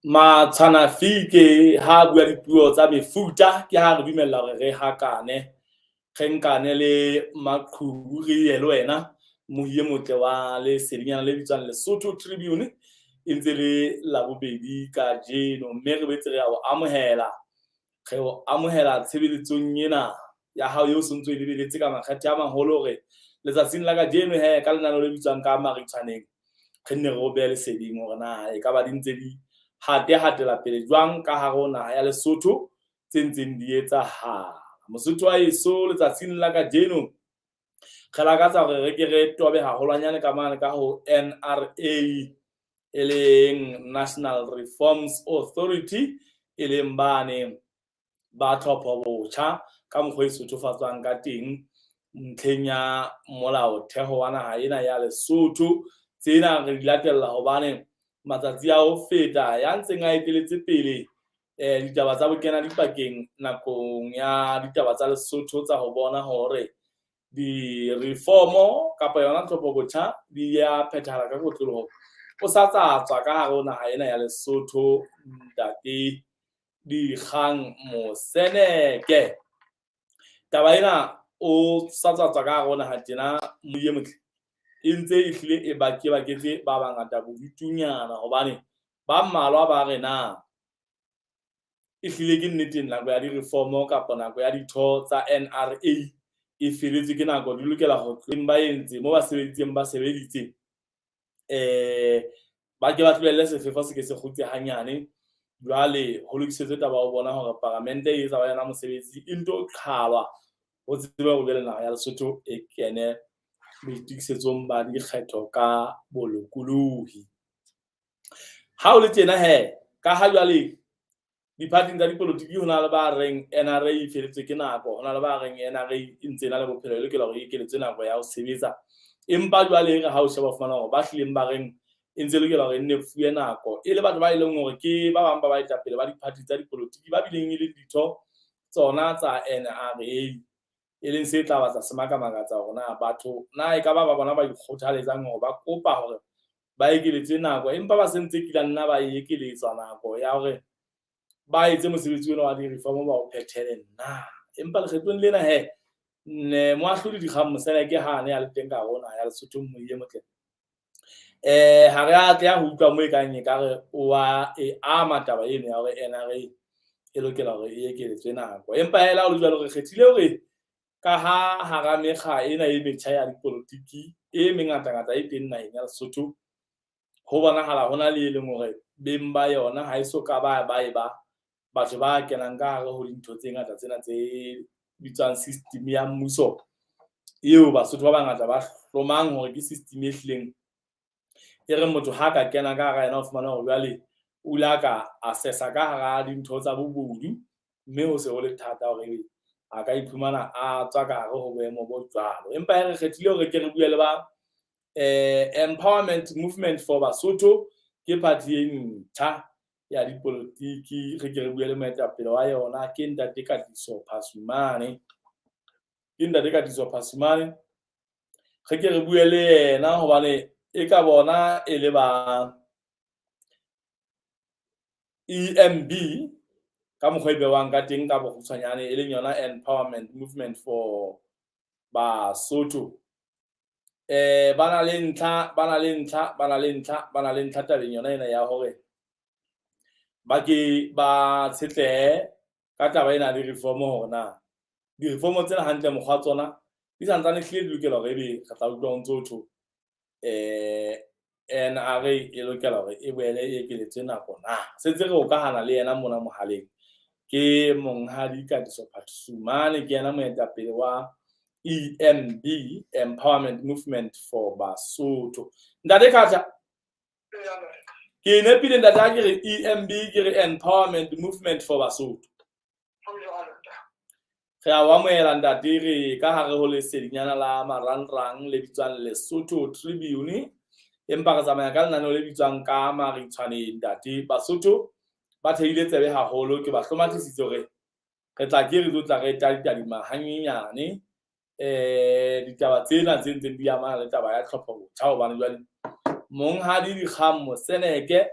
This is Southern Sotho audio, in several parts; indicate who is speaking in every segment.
Speaker 1: Matshwanafike ha a bua dipuo tsa mefuta ke ha re dumella hore re hakane, re nkane le maqhubu re ye le wena mohi e motle wa lesedinyana le bitswang Lesotho Tribune. E ntse le Labobedi kajeno, mme re boetse re a o amohela, re o amohela tshebeletsong ena ya hao eo sontso e lebeletse ka makgethe a maholo hore letsatsing la kajeno he ka lenaneo le bitswang ka Maritshwaneng re nne re o behe leseding hore na e ka ba di ntse di hate hatela pele jwang ka hare ho naha ya Lesotho tse ntseng di etsahala. Mosotho wa heso letsatsing la kajeno re lakatsa hore re ke re tobe haholwanyane ka mane ka ho NRA e leng National Reforms Authority e leng bane ba tlhopho botjha ka mokgwa e sothofatswang ka teng ntlheng ya molaotheo wa naha ena ya Lesotho. Tsena re di latella hobane matsatsi a ho feta ya ntseng a eteletse pele ditaba tsa bokena dipakeng nakong ya ditaba tsa Lesotho tsa ho bona hore di-reformo kapa yona tlhopho botjha di ya phethahala ka kotloloho, o sa tsa tswa ka hare ho naha ena ya Lesotho ntate Dikgang Moseneke. Taba ena o sa tswa tswa ka hare ho naha tjena moye motle e ntse e hlile e baketse ba bangata bodutunyana hobane ba mmalwa ba re na e hlile ke nnete nako ya di-reformo kapa nako ya ditho tsa NRA e feletswe ke nako, di lokela ho ba entse mo ba sebeditseng ba sebeditse ba ke ba tlohelle sefefo se ke se kgutse hanyane. Jwale ho lokisetswe taba ho bona hore paramente e etsa wa yona mosebetsi e nto qhalwa ho tsebe hore jwale naha ya Lesotho e kene boitokisetsong ba dikgetho ka bolokolohi. Ha o le tjena he, ka ha jwale diphathing tsa dipolotiki ho na le ba reng NRA e feletswe ke nako, ho na le ba reng NRA e ntse e na le bophelo e lokela hore e ekeletswe nako ya ho sebetsa. Empa jwale e re ha o sheba o fumana hore ba hlileng ba reng e ntse e lokela hore e nne fuwe nako e le batho ba e leng hore ke ba bang ba baetapele ba diphathi tsa dipolotiki ba bileng e leng ditho tsona tsa NRA, e leng se tla batla se makamakatsa hore na batho na e ka ba ba bona ba ikgothaletsang hore ba kopa hore ba ekeletswe nako, empa ba sentse kila nna ba e ekeletswa nako ya hore ba etse mosebetsi ona wa di-reform ba o phethele na. Empa lekgetlong lena he ne moahlodi Dikgang Moseneke ha ne a le teng ka hare ho naha ya Lesotho moye motle ha re a tleha ho utlwa mo e kang e ka re wa e ama taba eno ya hore NRA e lokela hore e ekeletswe nako. Empa hela ho le jwalo re kgethile hore ka ha hara mekga ena e metjha ya dipolotiki e mengatangata e teng naheng ya Lesotho, ho bonahala ho na le e leng hore beng ba yona ha e so ka ba ba e ba batho ba kenang ka hare ho dintho tse ngata tsena tse bitswang system ya mmuso eo Basotho ba bangata ba hlomang hore ke system e hlileng e reng motho ha ka kena ka hara yena o fumana hore jwale o ile a ka assessa ka hara dintho tsa bobodu, mme ho se ho le thata hore ebe a ka iphumana a tswa ka hare ho boemo bo jwalo. Empa he re kgethile hore ke re bue le ba Empowerment Movement for Basotho, ke party e ntjha ya dipolotiki. Re ke re bue le moetapele wa yona ke ntate Katiso Phasumane, ke ntate Katiso Phasumane. Re ke re bue le yena hobane e ka bona e le ba EMB ka mokgwa e bewang ka teng ka bokgutshwanyane, e leng yona Empowerment Movement for Basotho. Ba na le ntlha, ba na le ntlha, ba na le ntlha, ba na le ntlha tabeng yona ena ya hore ba ke ba tshetlehe ka taba ena ya di-reform hore na di-reform tsena hantle mokgwa tsona di santsane hlile di lokela hore ebe re tla utlwa ho ntso thwe NRA e lokela hore e boele e ekeletswe nako na. Sentse re hokahana le yena mona mohaleng ke monghadi Katiso Phasumane, ke yena moetapele wa EMB Empowerment Movement for Basotho. Ntate Khatha, ke nepile ntate ha ke re EMB ke re Empowerment Movement for Basotho? Re a o amohela ntate, re ka hare ho lesedinyana la marangrang le bitswang Lesotho Tribune, empa re tsamaya ka lenaneo le bitswang ka Maritshwaneng. Ntate, Basotho ba thehile tsebe haholo, ke ba hlomathisitse hore re tla ke re tlo tla re taditadima hanyenyane ditaba tsena tse ntseng di amana le taba ya tlhopho botjha, hobane jwale monghadi Dikgang Moseneke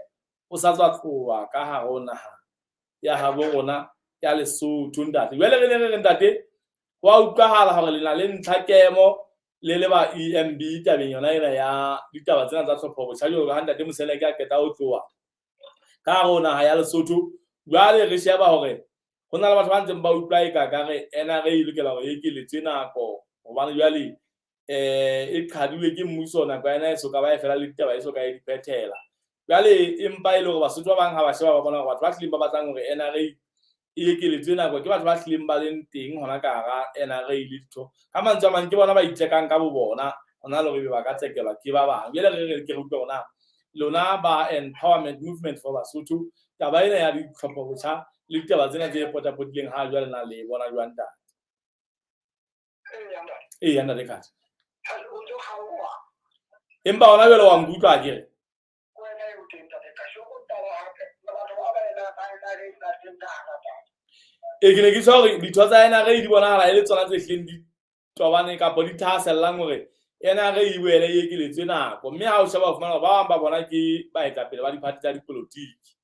Speaker 1: O sa tswa tloha ka hare ho naha ya habo rona ya Lesotho, ntate. Jwale re ne re re, ntate, ho a utlwahala hore le na le ntlhakemo le le ba EMB tabeng yona ena ya ditaba tsena tsa tlhopho botjha, jwalo ka ha ntate Moseneke a qeta ho tloha ka hare ho naha ya Lesotho. Jwale re sheba hore ho na le batho ba ntseng ba utlwa e ka kare NRA e lokela hore e ekeletswe nako, hobane jwale e qhadilwe ke mmuso, nako ya yona e soka ba e fela le ditaba e soka e di phethela. Jwale empa e le hore Basotho ba bang ha ba sheba, ba bona hore batho ba hlileng ba batlang hore NRA e ekeletswe nako ke batho ba hlileng ba leng teng hona ka hara NRA le ditho. Ka mantswe a mang, ke bona ba itsekang ka bo bona hona le hore ebe ba ka tsekelwa ke ba bang. Jwale re re ke re utlwe hore na lona ba Empowerment Movement for Basotho, taba ena ya ditlhopho botjha le ditaba tsena tse potapotileng ha jwale, na le bona jwang, ntate? Eya, ntate Khatha, empa hona jwale wa nkutlwa akere? Ee, ke ne ke tshwa hore ditho tsa NRA di bonahala e le tsona tse hlileng di tobane kapa di thahasellang hore NRA e boele e ekeletswe nako, mme ha o sheba o fumana hore ba bang ba bona ke baetapele ba diphathi tsa dipolotiki.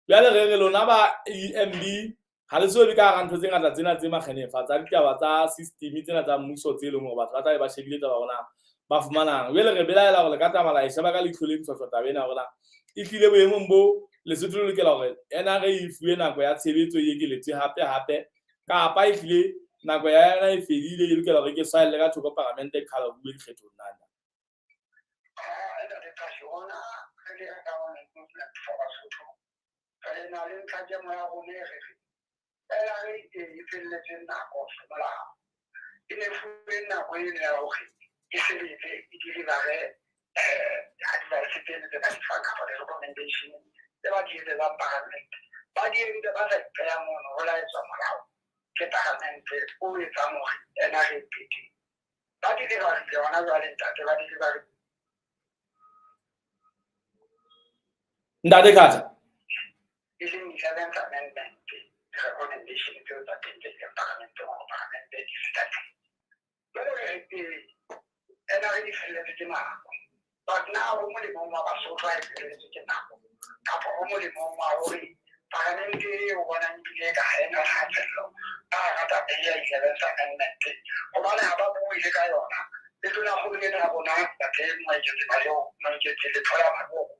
Speaker 1: Jwale re re lona ba EMB ha le so be ka hara ntho tse ngata tsena tse makgenefa tsa ditaba tsa system tsena tsa mmuso tse leng hore batho ba tla be ba shebile taba hore na ba fumanang. Jwale re belaela hore le ka tsamaya la e sheba ka leihlo le ntshotshwa taba ena, hore na e hlile boemong bo Lesotho le lokela hore NRA e fuwe nako ya tshebetso e ekeletswe hape hape, kapa e hlile nako ya yona e fedile, e lokela hore ke swaelle ka thoko paramente qhala ho buwe dikgethong nana.
Speaker 2: Re na le ntlhakemo ya rona e re re NRA e felletse nako semolao, e ne fuwe nako eno ya hore e sebetse, e deliver advice tseno tse ba di fang kapa di-recommendation tse ba di etsetsang parliament. Ba di entse ba sa ipeha mono, ho laetswa molao ke parliament o etsang hore NRA e pete. Ba deliverile hona jwale, ntate, ba deliverile.
Speaker 1: Ntate Khatha.
Speaker 2: E leng 11th Amendment recommendation tseo tsa teng tse ileng parlamenteng hore parlamente di feta teng. Jwale re re NRA di felletse ke nako, but na ho molemong wa Basotho ha e felletse ke nako, kapa ho molemong wa hore parlamente e o bonang ebile ka ha ena thahasello ka hara taba e ya 11th Amendment, hobane ha ba bue le ka yona? Le tonakgolo ena ya rona, ntate Moeketsi Majo, Moeketsi Lethola Maboko,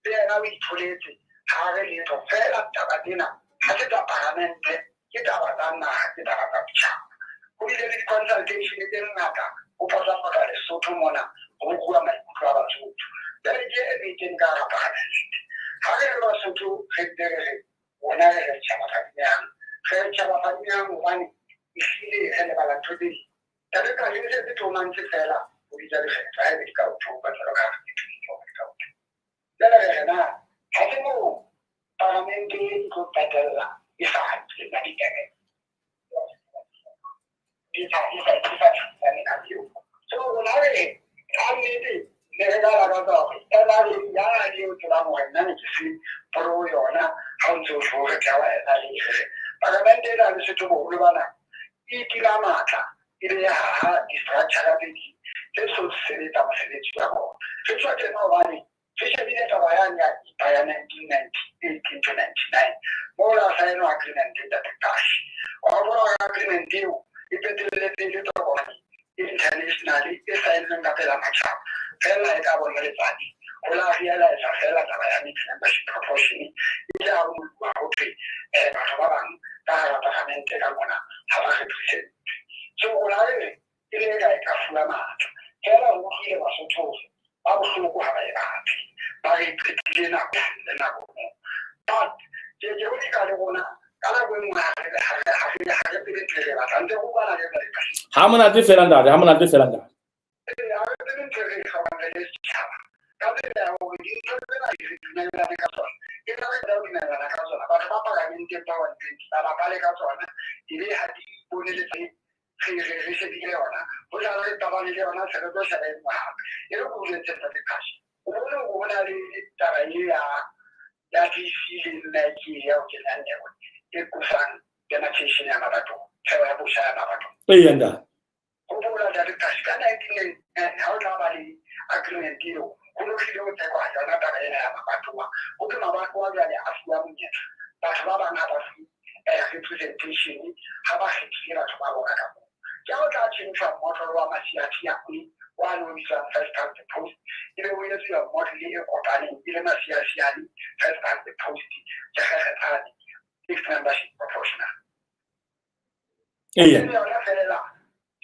Speaker 2: le yena o itholetse, ha re letho fela. Taba tsena ha se tsa paramente, ke taba tsa naha, ke taba tsa setjhaba. Ho bile le di-consultation tse ngata ho potapota Lesotho mona, ho bua maikutlo a Basotho. Jwale ke e teng ka hara paramente. Ha re le Basotho, re ntse re re rona re re setjhaba fadimehang, re re setjhaba fadimehang, hobane ehlile re lebala ntho tse ding. Tabeng ka e setse 2 months fela ho bitsa dikgetho, ha ebe di ka October, jwalo ka ha re tshepisitse hore di ka October. Jwale re re na ha se moo paramente e tlo qetella e sa tsena ditabeng, e sa thusane ka eo. So rona re ka nnete ne re ka lakatsa hore NRA yane eo tsebang hore nna ne ke se pro yona, ha o ntse o tjho re thewa NRA, re paramente ena Lesotho boholo ba nako e itila matla, e be ya haha di-structure tse ding tse so sebetsa mosebetsi wa bona. Re tswa tjena hobane re shebile taba yane ya IPA ya 1998 to 99, moo la saenwa agreement, ntate Kashi. Wa bona hore agreement eo e qetelletse e le tokomane internationally e saennweng ka pela matjhaba fela, e ka bona letsatsi ho la realize fela taba ya mixed membership proportion e ile ha boluwa, ho thwe batho ba bang ka hara paramente ka mona ha ba represent. So rona re e le ka e ka fuwa matla fela. Re utlwile Basotho hore ba bohloko, ha ba e batle, ba re qetile nako le nako moo. But ke ke o ka le rona ka nako e nngwe ha re tsebe ntho e re batlang, ntse re utlwana le yona.
Speaker 1: Ha monate fela, ntate, ha monate fela, ntate.
Speaker 2: Ee, ha re tsebe ntho e re e hlokang re le setjhaba ka tsela ya hore dintho tsena re dumellane ka tsona, e tla re tla dumellana ka tsona. Batho ba paramenteng ba 120 ba bapale ka tsona, ebe ha di bone letsatsi. Re shebile yona, ho jalo re tabane le yona, se re tlo sheba e nngwe hape. E re ko jwetse, ntate Kashi, o bone hore ho na le taba e ya DC le nna ke ya ho kena nyewe e qosang demarcation ya mabatowa, thero ya bosha ya mabatowa.
Speaker 1: Eya, ntate.
Speaker 2: Hopola, ntate Kashi, ka 1999 ha o tla ba le agreement eo. Ho no hlile ho tsekwa yona taba ena ya mabatowa. Ho thwe mabatowa jwale a fuwa monyetla. Batho ba bang ha ba fuwe representation ha ba kgethile batho ba bona ka moo. Ke ha o tla tjhentjhwa mmotlolo wa masiasiane wa o bitswang first past the post, ebe o etsuwa mmotlolo e kopaneng e le masiasiane first past the post le kgekgethane fixed membership proportional.
Speaker 1: Eya.
Speaker 2: Ebe yona felela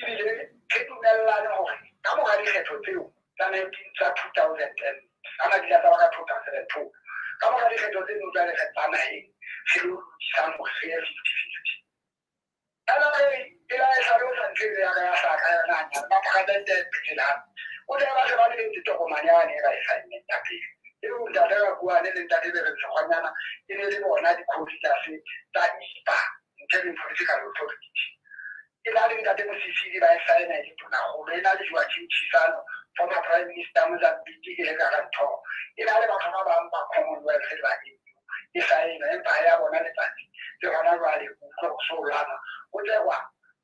Speaker 2: ebile re dumellane hore ka mora dikgetho tseo tsa 19 tsa 2000 ana di tsa ka 2002, ka mora dikgetho tseno jwale re tsa naheng re lo lokisang hore re ye 50-50. NRA e la e hlalosa ntho eno ya ka ya hlaka yona hanyane maparamente a iphetelang. O tla ba se ba lebetse tokomane yane e ba e saenneng ya pele. Eo ntate Rakuane le ntate Bereng Sekgwanyana e ne le bona dikhopi tsa se tsa IPA, Interim Political Authority. E na le ntate Mosisili ba e saena e le tonakgolo, e na le Joachim Chissano, former Prime Minister Mozambique e le guarantor. E na le batho ba bang ba Commonwealth le ba EU e saena, empa ha ya bona letsatsi le hona jwale o utlwa ho so lwana. Ho tsekwa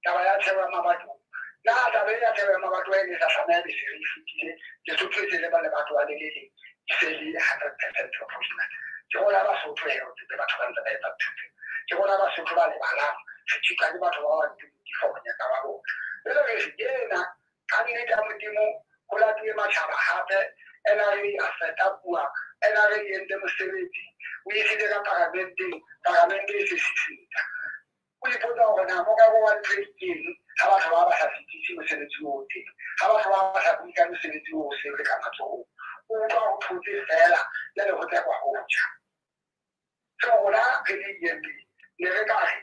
Speaker 2: taba ya thero ya mabatowa. Na taba ya thero ya mabatowa e ne sa tlameha be se re e fetile, Lesotho e se le ba lebatowa le le leng, e se le 100% proportional. Ke rona Basotho he, o tsebe batho ba ntse ba etsa ntho tseo. Ke rona Basotho ba lebalang, re thitwa ke batho ba bang for monyetla wa bona. Jwale re re ena ka nnete ya Modimo ho latuwe matjhaba hape, NRA a set up-uwa, NRA e entse mosebetsi, o isitse ka paramenteng, paramente e se sisintsha. O ipotsa hore na morero wa ntho e keng ha batho ba ba sa fetise mosebetsi o teng, ha batho ba ba sa bue ka mosebetsi o se le ka matsohong. O utlwa ho thotse feela jwale ho tsekwa ho tjha. So rona re le EMB ne re ka re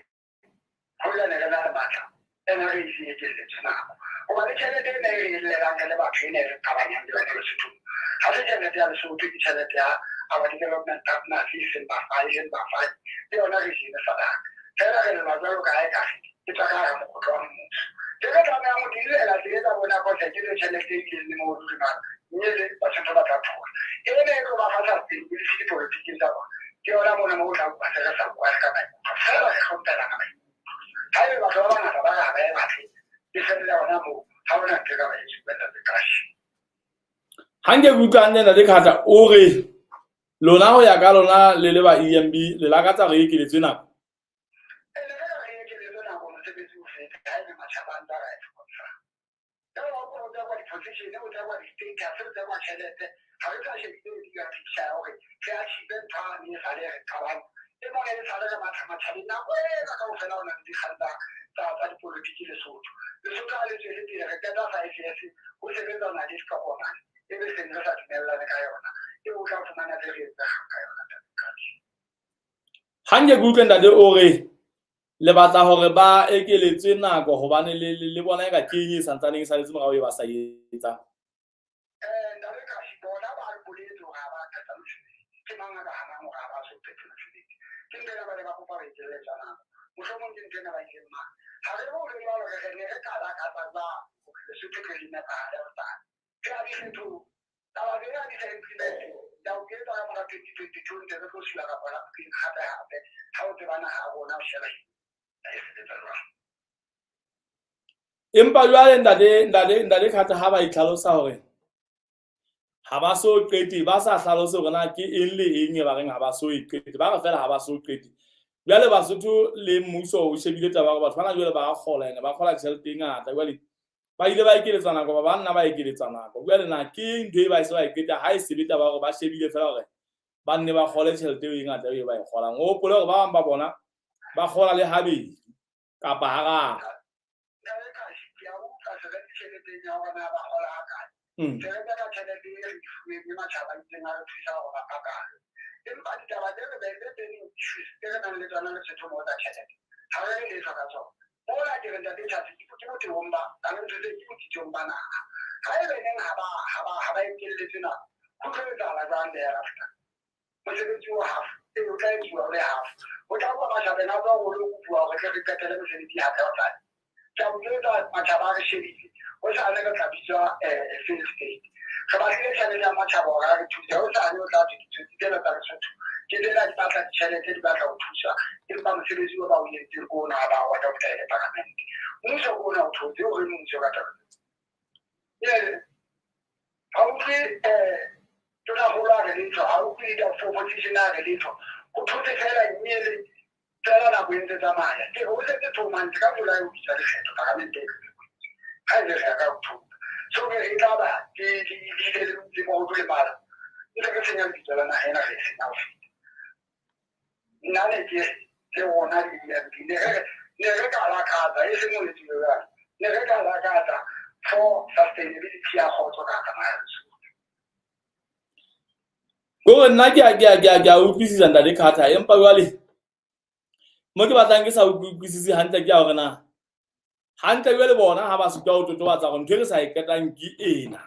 Speaker 2: hoja ne re na le matla, NRA e se ekelletswe nako. Hoba le tjhelete ena e re e llelang re le batho ena e re qabanyang le yona Lesothong, ha se tjhelete ya Lesotho, ke tjhelete ya our development partners e seng bafani, e leng bafani, le yona re jele sadaka. Feela re lela jwalo ka ha ekare e tswa ka hara mokotla wa mmuso. Tse re tlamehang ho di llela tse tsa bona kotla ke le tjhelete e ileng le mo ruri mara, mme le Basotho ba tla thola. Ena e tlo ba fa sustainability dipolotiking tsa bona. Ke yona mona moo o tla utlwa se re sa bua ka maikutlo. Feela re hlomphelana maikutlo. Haebe batho ba bangata ba re ha ba e batle, e felle hona moo, ha hona ntho e ka ba e supelang lekashi.
Speaker 1: Ha nke ke utlwa hantle Ntate Khatla, o re lona ho ya ka lona le le ba EMB le lakatsa re ekeletswe nako.
Speaker 2: Ene re re ekeletswe nako mosebetsi o fete haebe matjhaba a ntse a ra e sponsor. Jwale wa utlwa ho tsekwa di-position, ho tsekwa di-status, ho tsekwa tjhelete, ha re sa shebile bigger picture ya hore re achieve ntho yane e sale re qabang. E mona e sale re matha matjhabeng nako ena kaofela ho na le dikgang tsa dipolotiki Lesotho. Lesotho ha le tswele pele re qeta 5 years ho sebetsana le ditokomane e be seng re sa dumellane ka yona, eo o tla fumana tse re etsegang ka yona Ntate.
Speaker 1: Ha nke ke utlwe ntate o re le batla hore ba ekeletswe nako hobane le bona eka ke eng e santsaneng e saletse morao e ba sa e etsang.
Speaker 2: Ntate Kashi, bona ba re boletse hore ha ba qeta mosebetsi. Ke mang a ka hanang hore ha ba so qete mosebetsi? Ke ntho ena ba ne ba kopa ho ekeletswa nako. Mohlomong ke ntho ena ba ileng mane. Ha re bone jwalo re ne re ka lakatsa jwang hore Lesotho tle le nepahale hosane. Ke a dikgetho, taba tsena di sa implement, ya o etsa ka mora 2022 ntse re tlo sula kapa la bukeng hape hape ha o tseba naha ya rona o sheba e sebetsa jwang.
Speaker 1: Empa jwale ntate Khatla ha ba itlhalosa hore ha ba so qete, ba sa hlalose hore na ke eng le eng e ba reng ha ba so e qete, ba re feela ha ba so qete. Jwale Basotho le mmuso o shebile taba hore batho bana jwale ba kgola, ene ba kgola tjhelete e ngata. Jwale ba ile ba ekeletsa nako, ba banna ba ekeletsa nako. Jwale na ke ntho e ba se ba e qeta ha e sebe taba hore ba shebile feela hore ba nne ba kgole tjhelete eo e ngata eo ba e kgolang. O hopole hore ba bang ba bona ba kgola le habedi kapa hararo.
Speaker 2: Ntate Kashi, ke a utlwa se re tjheleteng ya hore na ba kgola hakae. Se re ka tjhelete e re fuweng ke matjhaba a itseng a re thusa hore ba patalwe. Empa ditaba tse re tse burning issues tse re nang le tsona Lesotho moo tsa tjhelete, ha re re letho ka tsona. Mola ke re ntate Thatsi, ke botebong ba, ka ntho tse ke botsitsong ba naha. Ha ebe neng ha ba ekelletse nako, ho tlo etsahala jwang thereafter? Mosebetsi o half, e o tla etsuwa o le half. Ho tla utlwa matjhabeng a tswa ho lo kopuwa hore tle re qetele mosebetsi hape hosane. Ke a utlwetsa matjhaba a re shebile, hosane re tla bitswa failed state. Re batlile tjhelete ya matjhaba hore a re thuse, hosane o tla thwe ditsotsi tsena tsa Lesotho ke tsena di batla ditjhelete, di batla ho thuswa, empa mosebetsi o ba o entseng ke ona ha ba o adopta e le paramente. Mmuso ke ona o thotse, o re mmuso ka taba tseo. Ha utlwe Opposition a re letho, ho thotse fela nyele fela nako e ntse tsamaya. Ke re o setse 2 months ka July o bitsa lekgetho paramente e ha e le re ya ka October. So re e tla ba ke ile le mohodu le mala, ntse re senya lebitso la naha ena, re e senya ho feta. Nna ne ke le rona di-MP ne re ka lakatsa, e seng moletsile jalo, ne re ka lakatsa for sustainability ya kgotso ka hara naha ya Lesotho.
Speaker 1: Kore nna ke a utlwisisa, Ntate Carter, empa jwale mo ke batlang ke sa utlwisise hantle ke ya hore na hantle jwale bona ha ba sitwa ho totobatsa hore ntho e re sa e qetang ke ena.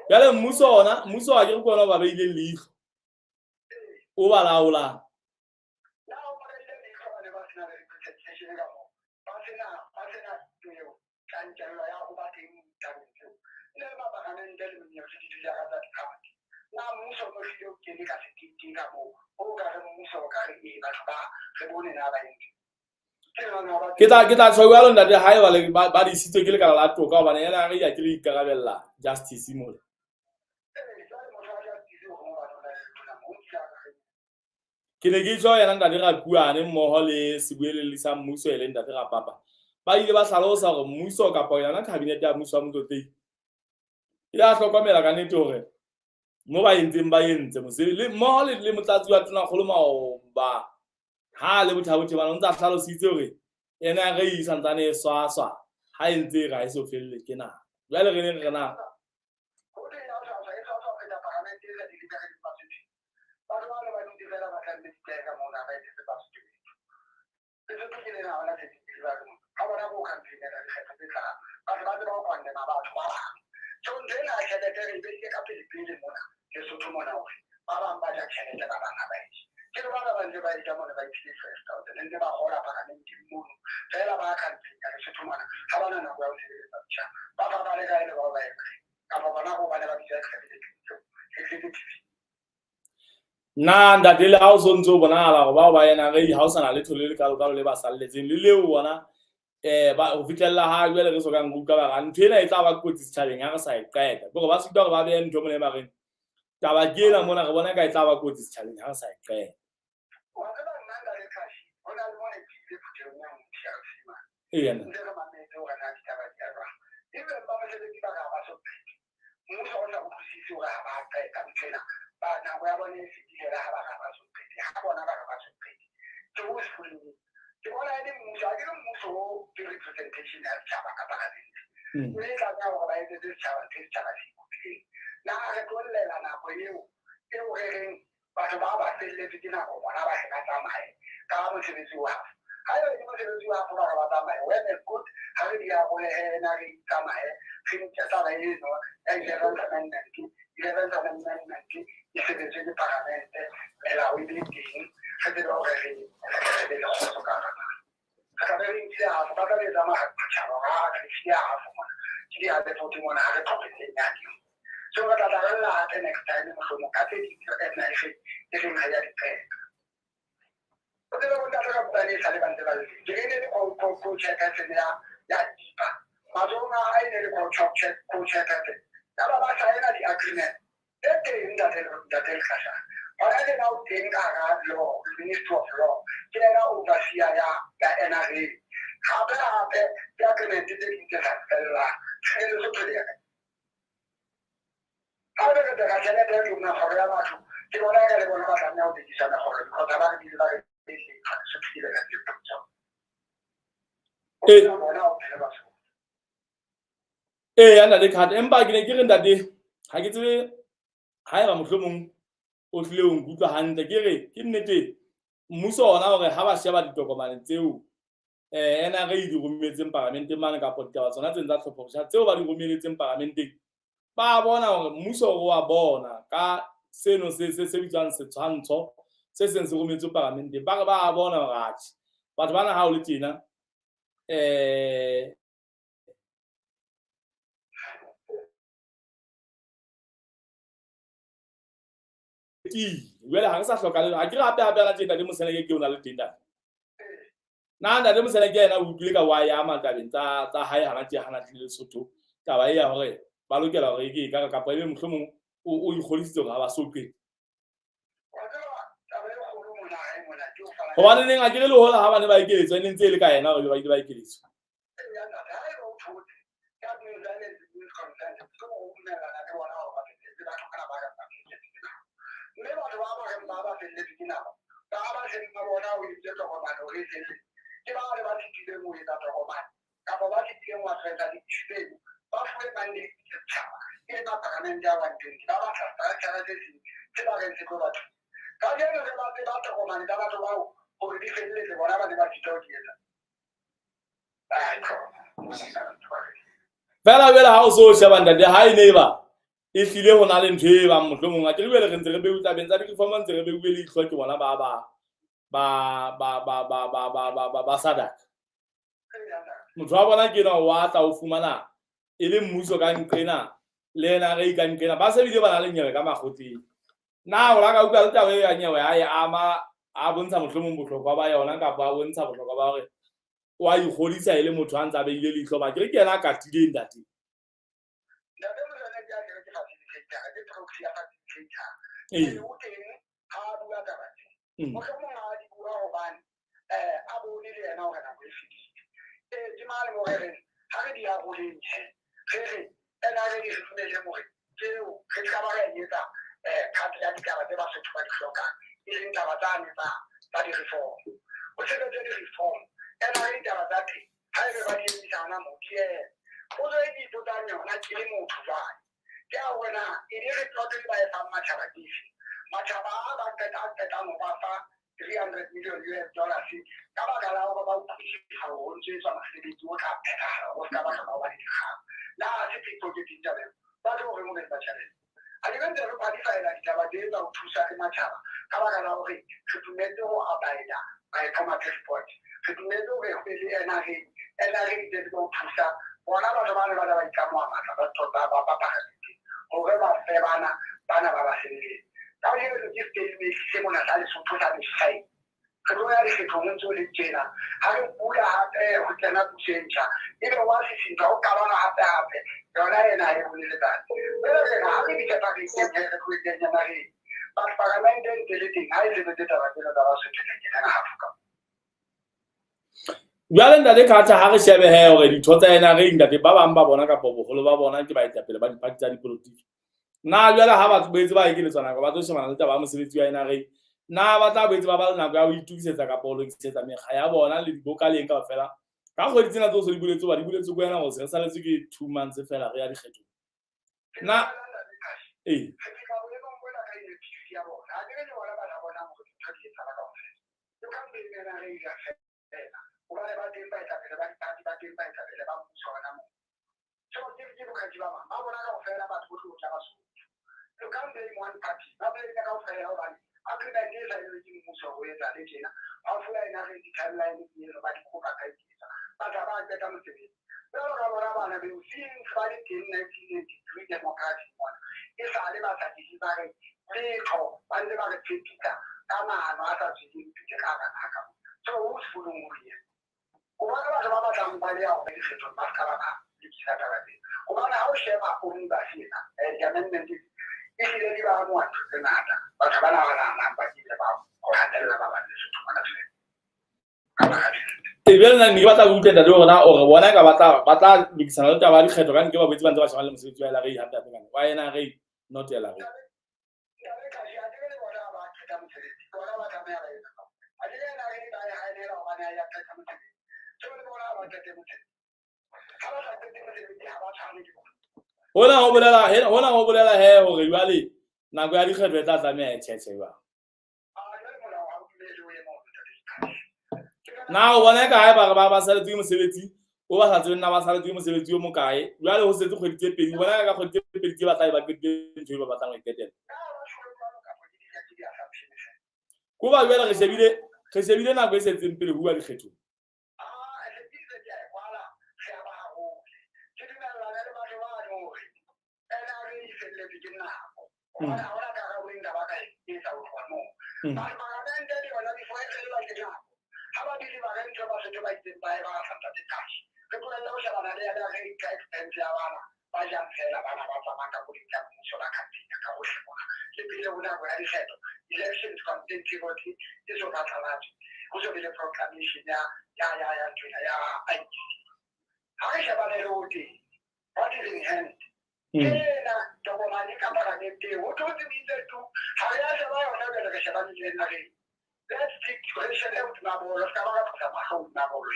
Speaker 1: Jwale mmuso ona, mmuso wa ke re ke ona o ba beileng leihlo, o ba laolang.
Speaker 2: Na o ba beile leihlo ba ne ba sena le representation ka moo, ba sena eo tjantjello ya ho ba teng tabeng tseo, ne le maparamente le menyetlo di dula tsa diparty. Na mmuso o hlile o kene ka sekete ka moo o ka re mmuso o ka re ee, batho ba re bone na ba entse?
Speaker 1: Ke tla tjho jwalo, ntate, haeba le ba di isitswe ke lekala la toka, hobane yena re ya ke le ikarabella justice mole.
Speaker 2: Ee, jwale motho wa justice o gongwe batho ba le letona mo o nkile a ka re
Speaker 1: Ke ne ke tjho yena Ntate Rakuane mmoho le sebueleli sa mmuso e leng Ntate Rapapa, ba ile ba hlalosa hore mmuso kapa yona cabinet ya mmuso wa Motlotlehi e ya hlokomela ka nnete hore mo ba entseng ba entse mosebetsi le mmoho le motlatsi wa tonakgolo maoba ha le Bothabothe bana o ntse a hlalositse hore ena re e santsane e swaswa ha e ntse e re ha e so felle ke nako. Jwale re ne re na
Speaker 2: Ho teng ya ho tshwaswa, e tshwaswa ho feta paramente e sa deliver Basotho. Batho ba ne ba dutse fela ba tlamme ditae ka mona, ba etsetse Basotho letho. Lesotho ke lena hona se deliver mona. Ha bona ko campaign-ela dikgetho tse tlang. Batho ba tseba ho condemn-a batho ba bang. So ntho ena ya tjhelete re e beile ka pele pele mona Lesotho mona, hore ba bang ba ja tjhelete, ba bang ha ba e je. Ke re bana ba ntse ba e ja mona, ba iphile 5,000 ntse ba hola paramenteng mono fela ba campaign-a Lesotho mona, ha bana nako ya ho sebeletsa setjhaba. Ba ba ba le kae le bao ba e kapa bona ko bane ba bitsa cabinet tseo executive?
Speaker 1: Na ntate, le ha o so ntse o bonahala hore bao ba NRA ha o sana letho le lekalo-kalo le ba salletseng le leo bona ba ho fihlella ha jwale re so kang re utlwa ba re ntho ena e tla ba kotsi setjhabeng ha re sa e qeta, ke hore ba sitwa hore ba behe ntho mona e ba reng taba ke ena mona, re bona ka e tla ba kotsi setjhabeng ha re sa e qeta.
Speaker 2: Wa tseba nna, Ntate Kashi, ho na le mone ke ile phuthehong ya nngwe TRC mane.
Speaker 1: Eya nna.
Speaker 2: Ntse re mametse hore na ditaba di ya jwang. Even ba mosebetsi ba re ha ba so qete. Mmuso o sa utlwisise hore ha ba qeta ntho ena. Ba nako ya bona e fetile le ha ba re ha ba so qete. Ha bona ba re ba so qete. Ke ho se ke bona e le mmuso, ha ke re mmuso o ke representation ya setjhaba ka paramente. Mme e tlameha hore ba etsetse setjhaba ntho e setjhaba se ikopileng. Na re tlo llela nako eo re reng batho ba ba felletswe ke nako bona ba hle ba tsamaye ka mosebetsi wa hafo? Ha ebe ke mosebetsi wa hafo, ba re ba tsamaye, well and good. Ha re di arolehe na re tsamaye, re nke taba eno ya 11th Amendment. 11th Amendment e sebetswe ke paramente, melao e be teng, re tsebe hore re be le kgotso ka hara naha. Re tlabe re nkile hafo, ba tlabe e tsamaya setjhaba hore ha re file hafo mona ke di-half mona, ha re tlhophetseng ya teng. So re tla tla re lla hape next time mohlomong ka tse ding tseo ena e reng ha ya di qeta. O tsebe bo ntate ka bukane e sale ba ntse ba le teng. Ke re e ne le co-chairperson ya IPA matsohong a hae, e ne le co-chairperson yaba ba saena di-agreement e teng. Ntate Letlashane hona tjena o teng ka hara law, Ministry of Law, ke yena overseer ya NRA. Hape hape ke agreement tse ding tse sa fellang re Lesotho le re ha re re ka tjhelete e mekgolo ya batho, ke bona ka le bona ba tlameha ho tekisa mekgolo because ha ba re bile ba re Lesotho ke le ka dipotso bona o phele batho.
Speaker 1: Ee ya, Ntate Carter, empa ke ne ke re, ntate, ha ke tsebe haeba mohlomong o tlile o nkutlwa hantle. Ke re ke nnete mmuso ona hore ha ba sheba ditokomane tseo NRA e di rometseng paramenteng mane, kapa ditaba tsona tseng tsa tlhopho tseo ba di romeletseng paramenteng, ba bona hore mmuso o wa bona ka seno se bitswang setshwantsho se seng se rometswe paramenteng, ba re ba bona hore atjhe, batho bana ha o le tjena jwale ha re sa hloka le ha ke re hape hape ana tje. Ntate Moseneke ke o na le teng, ntate. Na Ntate Moseneke yena o utlwile ka wa ya matabeng tsa hae hana tje hana tlile Lesotho, taba e ya hore ba lokela hore ke e ka kapa ebe mohlomong o ikgodisitse hore ha ba so qete? Hobane neng a ke re le hola ha ba ne ba ekeletswa, e ne ntse e le ka yena hore ba ile ba ekeletswa.
Speaker 2: Mme batho ba ba reng ba ba felletse ke nako, ba ba seng ba bona o itse tokomane hore e felletse, ke ba le ba fitileng ho etsa tokomane kapa ba fitileng ho atletsa ditseo, ba fuwe mandate ke setjhaba, e le ba paramente ya 120, ba batla structure se seng se ba reng se tlo ba thusa. Kajeno re ba tseba tokomane tsa batho bao hore di felletse, bona ba ne ba fita ho di etsa.
Speaker 1: Fela jwale ha o so sheba ntate, ha e ne e ba e hlile ho na le ntho e bang mohlomong a ke re jwale re ntse re beuwe tabeng tsa di-reform, ntse re beuwe leihlo ke bona ba ba ba ba ba ba ba ba ba ba ba SADC. Motho wa bona ke enwa wa tla o fumana e le mmuso ka nqena le NRA ka nqena, ba se bile ba na le nyewe ka makgotleng. Na o la ka utlwa le taba e ya nyewe ha e ama, a bontsha mohlomong bohlokwa ba yona kapa a bontsha bohlokwa ba hore o a ikgodisa e le motho a ntse a beile leihlo, ba ke re ke yena a katileng ntate.
Speaker 2: Ntate Mojane ke a kere ke facilitator, ke proxy ya facilitator.
Speaker 1: Ee.
Speaker 2: O teng ha a bua taba tse. Mohlomong ha a di bua hobane a bone le yena hore nako e fedile. Ke mane mo re reng ha re di aroleng he, re re NRA e re dumele hore tseo re tla ba ra e etsa part ya ditaba tse Basotho ba di hlokang, e leng taba tsane tsa di-reform. O sebetse di-reform, NRA ditaba tsa teng ha ebe ba di emisa hona moo, ke ena. Potso e ke ipotsang yona ke le motho jwale, ke ya hore na e le report e ba e fang matjhaba ke efe? Matjhaba a ba qetang ho ba fa 300 million US dollars ka baka la hore ba utlwisisa hore ho ntso etswa mosebetsi o tla phethahala, ho se ka ba hloka ho ba le dikgang. Na ha se pickpocketing taba eo? Ba tlo reng ho beng ba tjhelete? A ke re ntse re qualify-ela ditaba tse tsa ho thusa le matjhaba ka baka la hore re dumetse ho abida by format report. Re dumetse hore ho be le NRA, NRA e tle ho thusa bona batho ba ne ba ba itlamoha matla ba tota ba ba paramente hore ba fe bana ba ba sebeletse. Ka heno ke statement se mona sa Lesotho sa mehleng. Re tlo ya dikgethong ho ntse ho le tjena. Ha re bula hape ho kena puso e ntjha, ebe wa sisintha ho qabana hape hape. Yona ena ha e bone letsatsi. Jwale rena ha re bitsa re kenye re tlo kenya naheng. Batho paramente e ntse le teng ha e sebetse taba tsena tsa Basotho tse kenang Afrika.
Speaker 1: Jwale ntate Carter, ha re shebe he hore ditho tsa NRA ntate ba bang ba bona kapa boholo ba bona ke baetapele ba diphathi tsa dipolotiki. Na jwale ha ba boetse ba ekeletswa nako ba tlo shebana le taba ya mosebetsi wa NRA, na ba tla boetse ba ba le nako ya ho itokisetsa kapa ho lokisetsa mekga ya bona le diboka le eng kaofela? Ka kgwedi tsena tse o se di boletse, ba di boletse ko wena hore se re saletswe ke 2 months fela re ya dikgethong. Na ee.
Speaker 2: Re fihla boemong bona ka inactivity ya bona. Ha ke re le bona ba tla bonang hore dintho di etsahala kaofela. You can't blame NRA ya fela. Hobane ba teng baetapele ba diphathi, ba teng baetapele ba mmuso hona moo. So ke bokgatsi ba bang. Ba bona kaofela batho bohle ho tla Basotho. You can't blame one party. Ba blame kaofela hobane agreement e saenilwe ke mmuso ho etsa le tjena. Ha o fuwa NRA di-timeline ke eno ba di kopa ka iketsa. Batho ba qeta mosebetsi. Jwalo ka bona bana be since ba le teng 1993 democracy mona. E sale ba sa ba re letho, ba ntse ba re tshepisa ka maano a sa tsweleng pele ka hara naha ka mona. So who's fooling who here? Hobane batho ba batlang ba le ya hore dikgethong ba ska ba ba lokisa taba tsena. Hobane ha o sheba omnibus ena, di-amendment e hlile di ba amoha ntho tse ngata. Batho bana ba nahanang ba kile ba ho hatella ba bang Lesotho mona feela. Ka baka tjhelete.
Speaker 1: E bjale nna ne ke batla ho utlwa ntate hore na o re bona ka ba tla lokisana le taba ya dikgetho ka nke ba boetse ba ntse ba shebana le mosebetsi wa LRA hape hape kana. Wa NRA, not LRA.
Speaker 2: Ntate Kashi, ha ke re le bona ba qeta mosebetsi, bona ba tlameha ba etsa. Ha ke re NRA ba e hanela hobane ha ya qeta mosebetsi. So le bona ba qete mosebetsi. Ha ba sa qete mosebetsi, ha ba tshwane ke bona.
Speaker 1: Hona ho bolela he hore jwale nako ya dikgetho e tla tlameha e tjhetjhe jwang. Na o bona ka haeba re ba saletswe ke mosebetsi, o ba sa tsebeng na ba saletswe ke mosebetsi o mokae, jwale ho setse kgwedi tse pedi, o bona ka kgwedi tse pedi tse ba tla e ba qetile ntho e ba batlang ho e qetela. Ko ba jwale re shebile nako e setseng pele ho uwa dikgethong.
Speaker 2: Ho so be le proclamation ya nthwena ya IEC. Ha re shebane le ho teng, what is in hand? Ena tokomane ka paramenteng ho tlo tsebitse tu, ha re a sheba yona jwale, re shebane le ena, re let's stick, re shebe hodima bolo, se ka ba ra tlosa mahlo hodima bolo.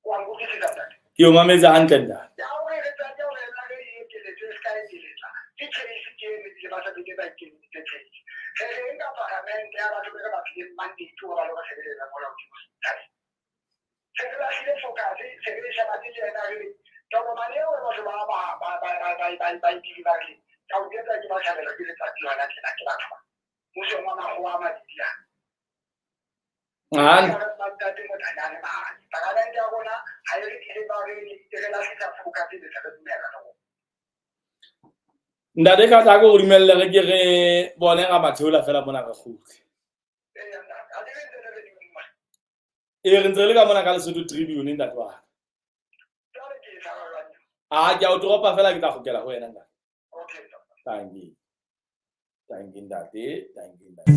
Speaker 2: Wa nkutlwisisa, ntate?
Speaker 1: Ke o mametse hantle, ntate.
Speaker 2: Ya hore re tsaya hore ena re e ekeletse, se ka ekeletsa ke case, ke ene ebile ba sa bile ba ikemiseditse case. Re reng ka paramente ya batho be re ba fileng mandate hore ba lo re sebeletsa mola hodimo setjhabeng? Se re lahlile focus, se re shebane le ena, re tokomane eo batho ba e ba re ka o jwetsa, ke ba thabela ke letsatsi hona tjena, ke batho ba mmusong wa makgowa a mabedi a. Ntate Motanyane mane paramente ya rona ha e re tlile, ba re re lahlisa focus, be se re dumela le rona.
Speaker 1: Ntate, ka tla ko dumelle re ke re bone ga matheola fela mona, re kgutle.
Speaker 2: Eya ntate, ha ke re ntse le re dimma.
Speaker 1: Ee, re ntse re le ka mona ka Lesotho Tribune, ntate wa ka.
Speaker 2: Jwale ke e tshwara jwang?
Speaker 1: A ke a o toropa fela, ke tla kgutlela ho wena, ntate.
Speaker 2: Okay, ntate.
Speaker 1: Thank you, thank you, ntate. Thank you, ntate.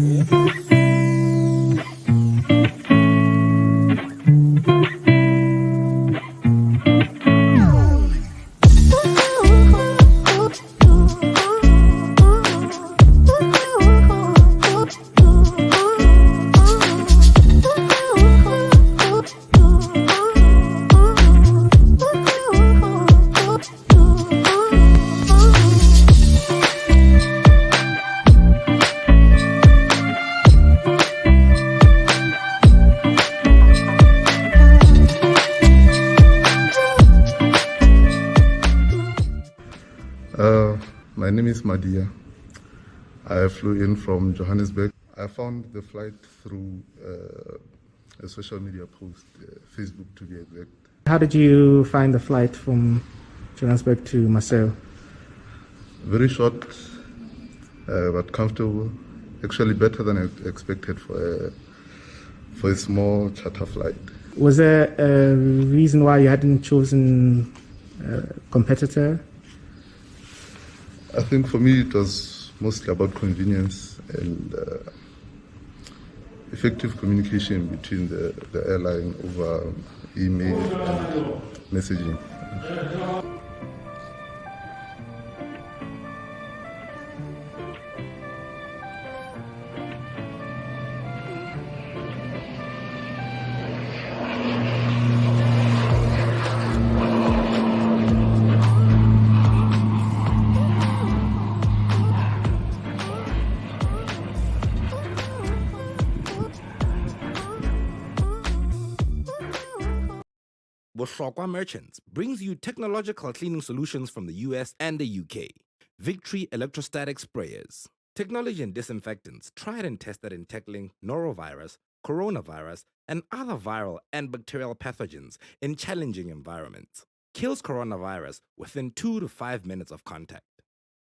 Speaker 3: My name is Madia. I flew in from Johannesburg. I found the flight through a social media post, Facebook to be exact.
Speaker 4: How did you find the flight from Johannesburg to Maseru?
Speaker 3: Very short, but comfortable. Actually, better than I expected for a small charter flight.
Speaker 4: Was there a reason why you hadn't chosen a competitor?
Speaker 3: I think for me it was mostly about convenience and effective communication between the airline over email and messaging.
Speaker 5: Bohlokwa Merchants brings you technological cleaning solutions from the US and the UK. Victory electrostatic sprayers. Technology and disinfectants tried and tested in tackling norovirus, coronavirus, and other viral and bacterial pathogens in challenging environments. Kills coronavirus within 2 to 5 minutes of contact.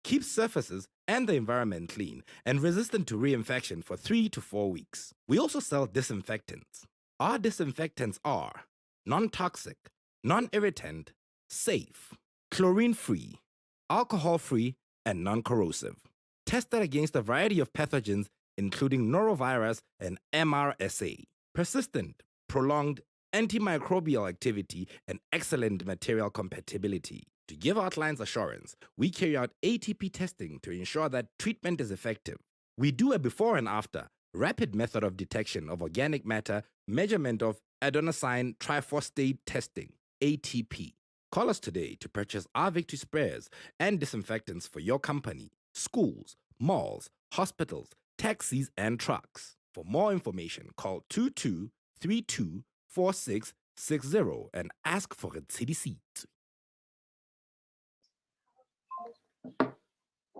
Speaker 5: Keeps surfaces and the environment clean and resistant to reinfection for 3 to 4 weeks. We also sell disinfectants. Our disinfectants are non toxic, non irritant, safe, chlorine free, alcohol free, and non corrosive. Tested against a variety of pathogens, including norovirus and MRSA. Persistent, prolonged antimicrobial activity and excellent material compatibility. To give our clients assurance, we carry out ATP testing to ensure that treatment is effective. We do a before and after rapid method of detection of organic matter, measurement of adenosine triphosphate testing, ATP. Call us today to purchase our Victory sprayers and disinfectants for your company, schools, malls, hospitals, taxis, and trucks. For more information, call 2232 4660 and ask for a city seat.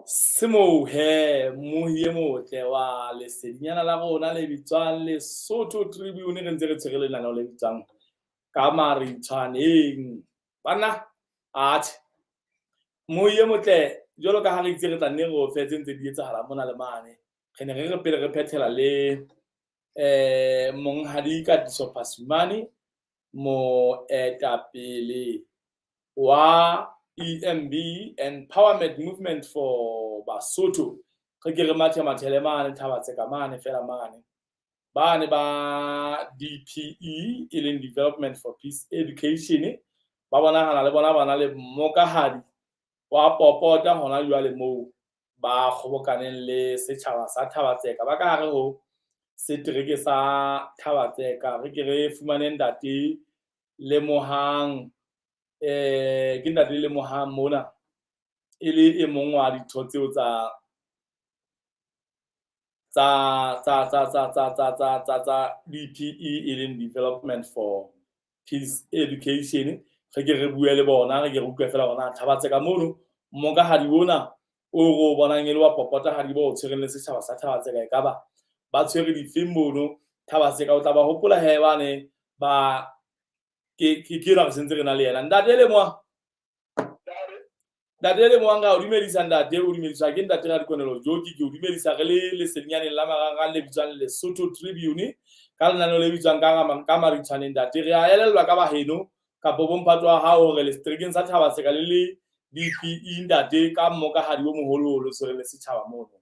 Speaker 1: Semohe mohi e motle wa lesedinyana la rona le bitswang Lesotho Tribune, re ntse re tshwere lenaneo le bitswang ka maritshwaneng. Banna, atjhe, mohi e motle, jwalo ka ha re itse re tla nne re o fe tse ntse di etsahala mona le mane. Re ne re re pele re phethela le monghadi Katiso Phasumane, moetapele wa EMB, Empowerment Movement for Basotho. Re ke re mathe mathele mane Thaba Tseka mane fela mane. Bane ba DPE e leng Development for Peace Education ba bonahala le bona ba na le mmokahadi wa popota hona jwale moo ba kgobokaneng le setjhaba sa Thaba-Tseka ba ka hare ho setereke sa Thaba-Tseka. Re ke re fumane ntate Lemohang, ke ntate Lemohang mona e le e mong wa ditho tseo tsa tsa tsa tsa tsa tsa tsa tsa tsa tsa DPE e leng Development for Peace Education. Re ke re bue le bona, re ke re utlwe fela hore na Thaba-Tseka mono mokahadi ona o re o bonang e le wa popotahadi bo o tshwereng le setjhaba sa Thaba-Tseka ekaba ba tshwere difeng mono Thaba-Tseka. O tla ba hopola he bane ba ke ke ke re sentse re na le yena ntate Lemohang. Ntate Lemohang, ka o dumedisa ntate, o dumediswa ke ntate Radikonelo Joki. Ke o dumedisa re le lesedinyaneng la marangrang le bitswang Lesotho Tribune ka lenaneo le bitswang ka Maritshwaneng. Ntate, re a elellwa ka baheno kapo bomphato wa hao hore le seterekeng sa Thaba-Tseka le le DPE ntate ka mmokahadi o moholo o le tshwereng le setjhaba mono.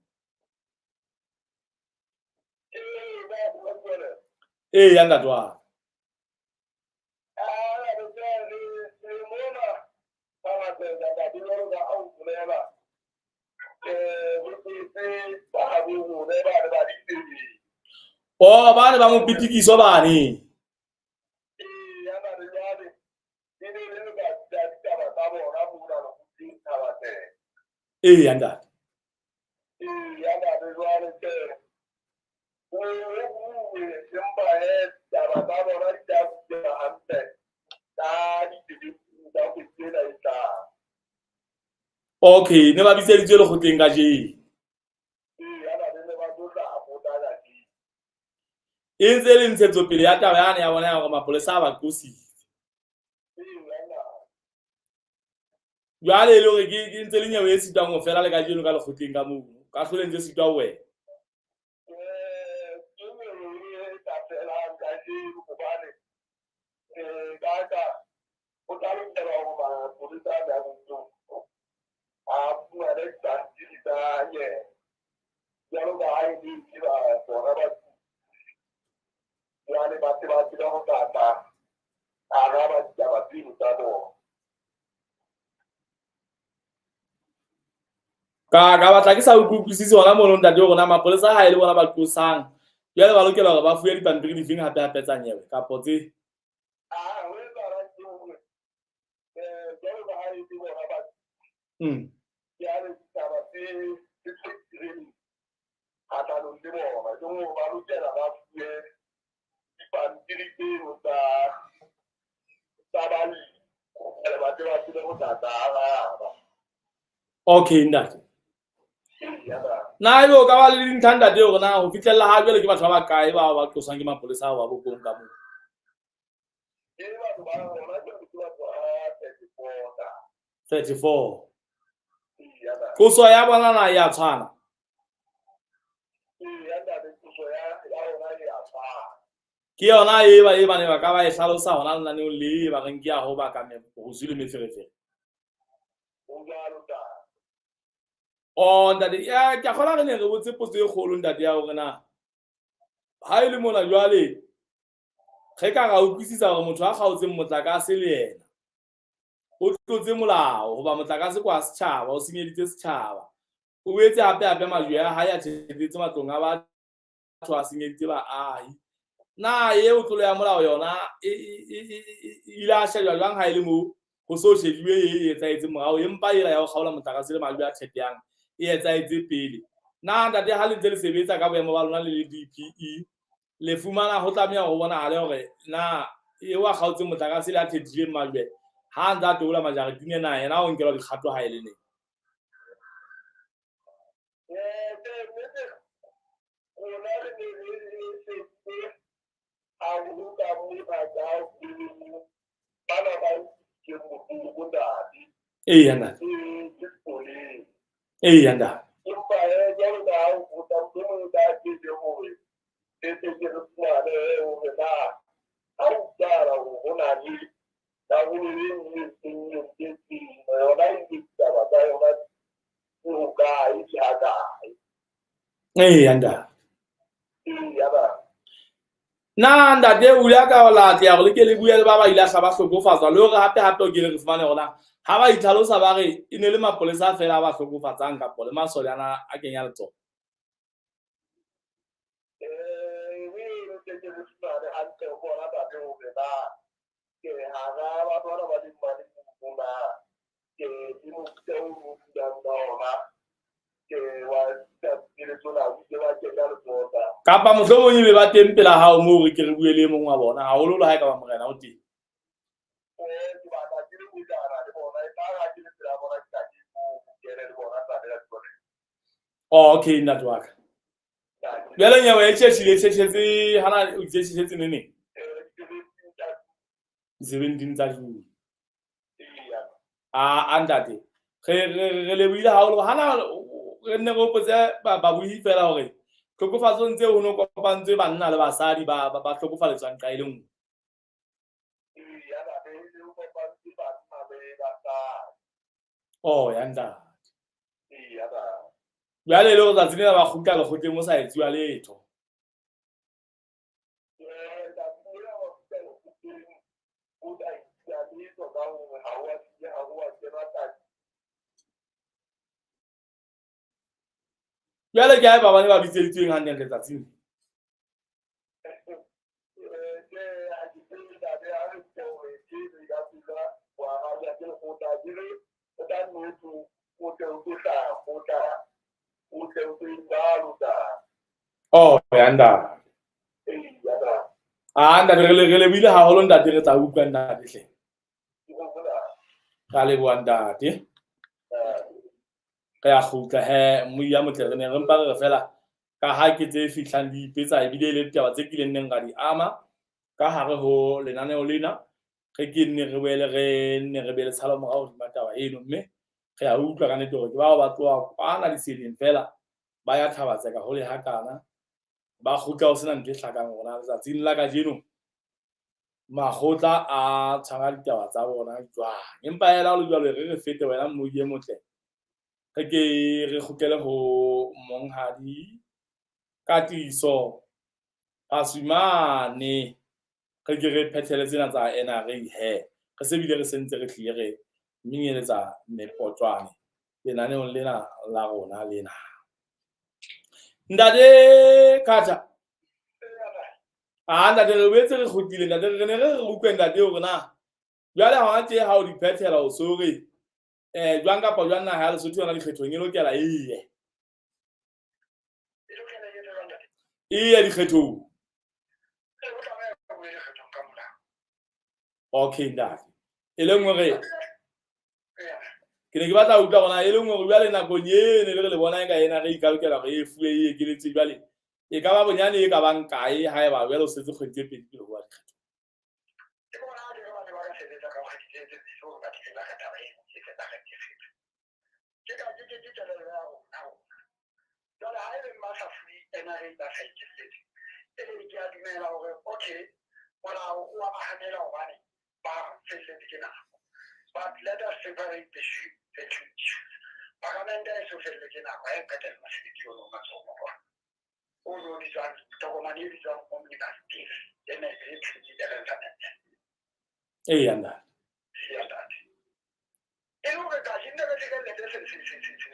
Speaker 1: Ee, ya ntate wa ka. Oh, bane ba mo pitikiso bane. Ee, ntate. Okay, ne ba bitseditswe lekgotleng kajeno. E ntse e le ntshetsopele ya taba yane ya bona ya hore mapolesa a ba qositse. Jwale e le hore ke ntse le nyewe e sitwang ho fela le kajeno ka lekgotleng ka mono. Kahlolo e ntse e sitwa ho wena. Ka batla ke sa utlwisise hona mono ntate rona mapolesa ha e le bona ba qosang jwale ba lokela hore ba fuwe dipampiri difeng hape hape tsa nyewe kapo tse Okay ntate. Na ebe o ka ba le dintlha ntate hore na ho fihlella ha jwale ke batho ba bakae bao ba qoswang ke mapolesa ao ba bokong ka moo? 34. Qoso ya bona na ya tshwana? Ke yona e ba e ba ne ba ka ba e hlalosa hona lenaneong le ba reng ke ya ho baka merusu le meferefere. Oh ntate, ya ke a kgolwa re ne re botse potso e kgolo ntate ya hore na ha e le mona jwale re ka ra utlwisisa hore motho a kgaotseng motlakase le yena o tlotse molao hoba motlakase kwa setjhaba, o senyeditse setjhaba. O boetse hape hape majwe a hae a tjheketse matlong a batho, a senyeditse baahi. Na eo tlolo ya molao yona e ile a shejwa jwang ha e le moo ho so shejuwe e etsahetse morao, empa ela ya ho kgaola motlakase le majwe a thepeyang e etsahetse pele? Na ntate ha le ntse le sebetsa ka boemo ba lona le le DPE, le fumana ho tlameha ho bonahale hore na eo a kgaotseng motlakase le a thethileng majwe ha a ntse a tobola majareteng ena, yena o nkelwa dikgato ha e le neng? Eya ntate. Eya ntate. Eya ntate. Na ntate o ile a ka la tleya gore le ke le bue le ba ba ile a hla ba hlokofatswa le hore hape hape o ke le re fumane hore na ha ba itlhalosa ba re e ne le mapolesa feela a ba hlokofatsang kapo le masole ana a kenya letsoho. Kapa mohlomong ebe ba teng pela hao moo re ke re bue le e mong wa bona, haholoholo ha e ka ba morena o teng. Oh, okay, ntate wa ka. Jwale nyewe e tjhetjhile, e tjhetjhetse hana o itse e tjhetjhetse neneng? 17 tsa June. A ntate re lebohile haholo. Hana re nne re hopotse babohi fela hore tlhokofatsong tseo ho no kopantswe banna le basadi ba ba hlokofaletswang nqa e le nngwe. Oh, ya ntate. Jwale e le hore tsatsi lena ba kgutla lekgotleng ho sa etsuwa letho. Jwale ke haeba ba ne ba bitseditsweng hantle letsatsing. Oh, ya ntate. Ah, ntate re lebohile haholo ntate, re tla utlwa ntate hle. Ra leboha ntate. Re a kgutla he mmoiya motle, re ne re mpa re re fela ka ha ke tse fihlang di ipetsa ebile e le ditaba tse kileng neng ra di ama ka hare ho lenaneo lena, re ke nne re boele re nne re be le tshalo morao hodima taba eno, mme re a utlwa ka nnete hore ke bao ba tloha kwana diseleng fela ba ya Thabatseka hole hakana, ba kgutla ho sena ntho e hlakang hore na letsatsing la kajeno makgotla a tshwara ditaba tsa bona jwang. Empa hela ho le jwalo, re re fete wena mmoki e motle, re ke re kgutlele ho monghadi Katiso Pasumane, re ke re phethele tsena tsa NRA he re se bile re sentse re tlile re minyeletsa mepotjwane lenaneong lena la rona lena. Ntate Carter, ah ntate re boetse re kgutlile ntate, re ne re re utlwe ntate hore na jwale hona tje ha o di phethela o so re jwang kapa jwang naha ya Lesotho yona dikgethong e lokela e ye. E ye dikgethong. Okay ntate. E leng hore ke ne ke batla ho utlwa hore na e leng hore jwale nakong e ne le re le bona eka ena re ikalokela hore e fuwe e ekeletse jwale e ka ba bonyane e ka bang kae haeba jwale o setse kgwedi tse pedi pele ho ba dikgetho.
Speaker 2: Ke bona ke re ba ne ba ka sebetsa ka kgwedi tse tse pedi hore ba tle ba ka taba eno e feta ka dikgetho. Ke ka ke ke kelello ya rona rona. Jwale ha e le ba sa fuwe NRA ba sa ikelletse, ee ke a dumela hore okay molao o wa ba hanela hobane ba felletse ke nako. But let us separate the two issues. Paramente ha e so fellwe ke nako ha e qetella mosebetsi ono o matsohong a bona. O no bitswang tokomane e bitswang omnibus bill e ne e thweng ke 11th amendment.
Speaker 1: Eya ntate.
Speaker 2: Eya ntate. E le hore kajeno re sireletse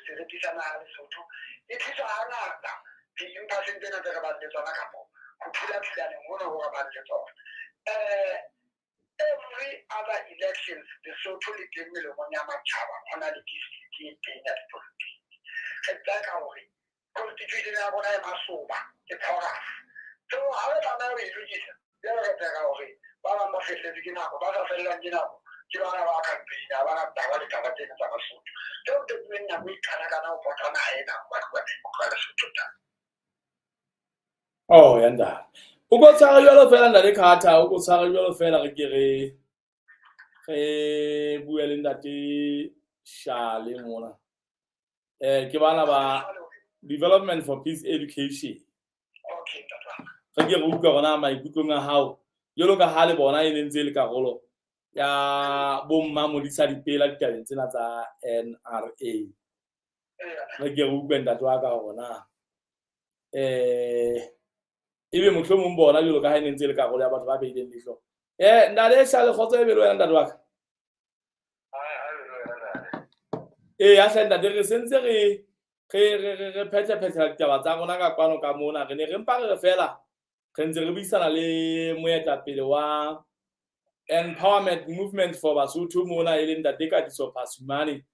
Speaker 2: seriti sa naha Lesotho, e thusa hangata di-impasseng tsena tse re bang le tsona kapo ho thula-thulaneng hona ho re bang le tsona. Every other elections Lesotho le teng melomong ya matjhaba ho na le dispute e teng ya dipolotiki. Re tseka hore constitution ya rona e masoba, e porous. So ha re tlameha ho e lokisa, jwale re tseka hore ba bang ba felletswe ke nako, ba sa fellwang ke nako ke bana ba campaign, ha bana taba le taba tsena tsa Basotho. Tseo tebileng nako e kana kana ho pota naha ena ho batluwa maikutlo a Lesotho ta.
Speaker 1: Oh, ya ntate. O ko tshware jwalo fela ntate Carter, o ko tshware jwalo fela re ke re re bue le ntate Shale mona. Ke bana ba Development for Peace Education.
Speaker 2: Okay, ntate.
Speaker 1: Re ke re utlwe hore na maikutlong a hao jwalo ka ha le bona e ne ntse e le karolo ya bomma modisa dipela ditabeng tsena tsa NRA. Re ke re utlwe ntate wa ka hore na Ebe mohlomong bona jwalo ka ha e ne ntse e le karolo ya batho ba beileng leihlo. Ntate Shale, kgotso e be le wena ntate wa ka. Ee, ya hle ntate, re sentse re re phethe-phethela ditaba tsa rona ka kwano ka mona. Re ne re mpa re re fela re ntse re buisana le moetapele wa Empowerment Movement for Basotho mona, e leng ntate Katiso Phasumane,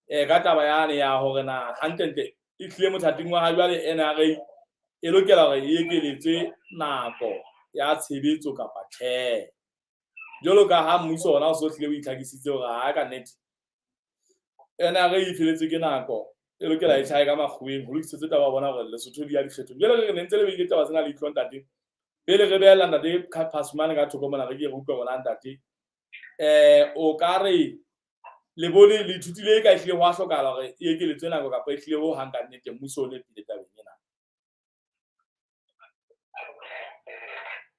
Speaker 1: ka taba yane ya hore na hantlentle e tlile mothating wa ha jwale NRA e lokela hore e ekeletswe nako ya tshebetso kapa tjhe. Jwalo ka ha mmuso ona o so tlile o itlhakisitse hore ha ka nnete NRA e feletswe ke nako, e lokela e tjhae ka makgoweng ho lokisetswe taba ya bona hore Lesotho di ya dikgethong. Jwale re ne ntse le beile taba tsena leihlo ntate. Pele re behella ntate Phasumane ka thoko mona, re ke re utlwe rona ntate. O ka re le bone le ithutile e ka ehlile ho a hlokahala hore e ekeletswe nako kapa ehlile ho hang ka nnete mmuso o nepile tabeng ena?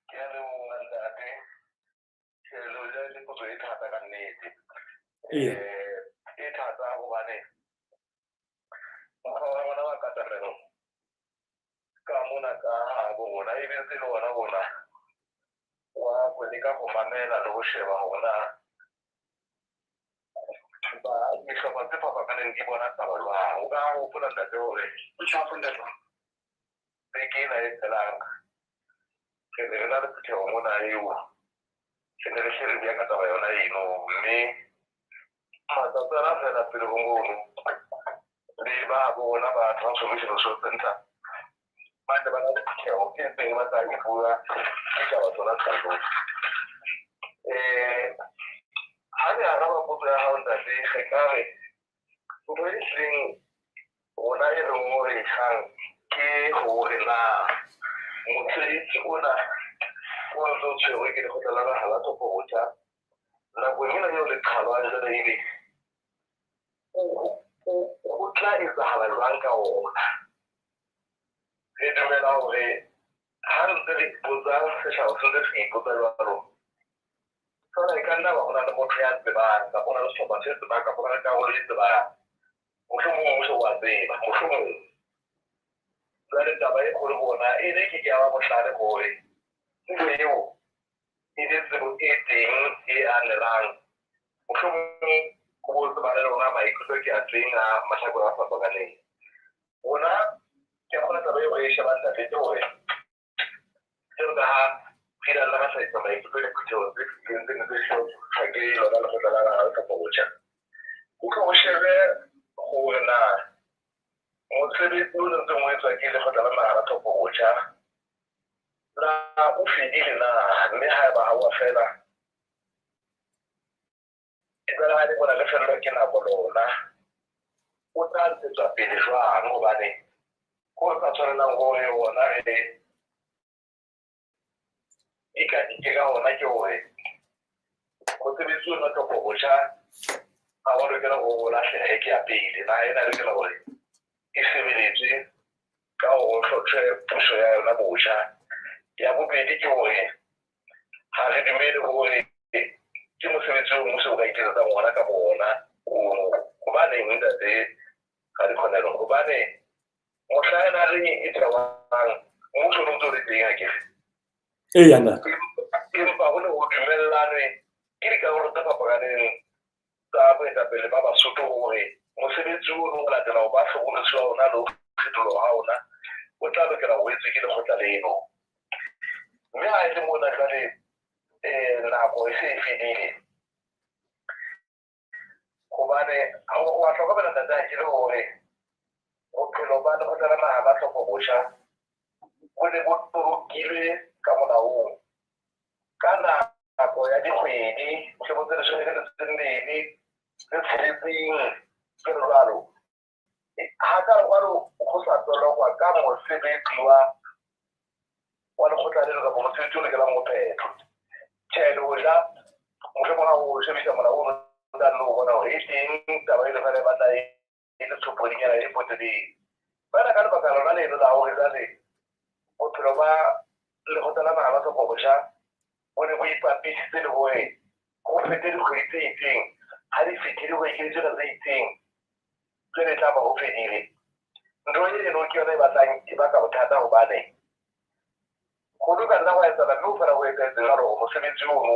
Speaker 2: Ke a leboha ntate. Le potso e thata ka nnete. E thata hobane mokgwa wa rona wa katamelo ka mona ka habo rona e bentse le ona bona wa go leka go mamela le go sheba hore na dihlopha tse fapakaneng di bona taba jwang. O ka hopola ntate hore beke ena e felang re ne re na le phutheho mona eo re ne re hle re bua ka taba yona eno, mme matsatsi ana fela pele ho mono le ba bona ba Transformation Resource Center ba ne ba na le phutheho e ntseng ba tla e bua ditaba tsona tsalo. Ha re araba potso ya hao ntate, re ka re ntho e hlileng rona e re ngorehang ke hore na mosebetsi ona o ntse o tshwerwe ke lekgotla la naha la tlhopho botjha nakong ena eo le qhalwang jwale, ebe ho tla etsahala jwang ka ona. Re dumela hore ha re ntse re ipotsa, setjhaba se ntse se ipotsa jwalo, jwale e ka nna ba hona le motho ya tsebang kapa hona le sehlopha se tsebang kapa hona le karolo e tsebang, mohlomong mmuso wa tseba, mohlomong. Jwale taba e kgolo bona e ne ke ke ya ba bohlale hore tsebo eo e be tsebo e teng e anelang, mohlomong ho bo tsebane le rona maikutlo ke a teng a mahlakore a fapakaneng. Rona ke a kgona taba eo re e shebang ntate ke hore jwalo ka ha re ile ra hlahisa maikutlo diphuthehong tse fetileng tse ne tse hlopha ke lona lekgotla la naha la tlhopho botjha, ho tlo ho shebe hore na mosebetsi o ntseng o etswa ke lekgotla la naha la tlhopho botjha na o fedile na, mme haeba ha o a fela, jwale ha le bona le fellwa ke nako lona, o tla ntshetswa pele jwang? Hobane ho sa tshwanelang hore rona re e ka ke ka hona ke hore mosebetsi ona tlhopho botjha ha wa lokela ho lahlehe ke ya pele. Naha ena e lokela hore e sebeletswe ka hore ho hlotjhwe puso ya yona botjha. Ya bobedi ke hore ha re dumele hore ke mosebetsi o mmuso o ka iketsetsang ona ka bo ona ono. Hobaneng ntate Radikhonelo? Hobane mohla ena re e thewang mmuso o ne o ntse o le teng akere?
Speaker 1: Eya ntate.
Speaker 2: Empa ho ne ho dumellanwe ke dikarolo tse fapakaneng tsa boetapele ba Basotho hore mosebetsi ono o latela ho ba hlokolosi wa ona le ho kgethollo ha ona o tla lokela ho etswe ke lekgotla leno. Mme ha e le mona jwale nako e se e fedile, hobane wa hlokomela ntate ha ke le hore bophelo ba lekgotla la naha la tlhopho botjha bo ne bo torokilwe ka molaong ka nako ya dikgwedi mohlomong tse leshome le metso tse mmedi tse tsheletseng jwalo jwalo. Ha ka jwalo ho sa tolokwa ka mosebetsi wa lekgotla leno kapa mosebetsi o lokelang ho phethwa. Tjhe, le hoja mohlomong ha o shebisa molao ono o tla nno o bona hore e teng taba e jwale e batla e le tshophodinyana e poteleng. Feela ka lebaka lona leno la hore jwale bophelo ba lekgotla la naha la tlhopho botjha bo ne bo ipapisitse le hore ho fete dikgwedi tse itseng, ha di fetile ho ekeditswe ka tse itseng, jwale e tla ba ho fedile. Ntho eno ke yona e batlang e baka bothata hobane Go ka nna wa etsahala mme o fela o etsahetse jwalo hore mosebetsi ono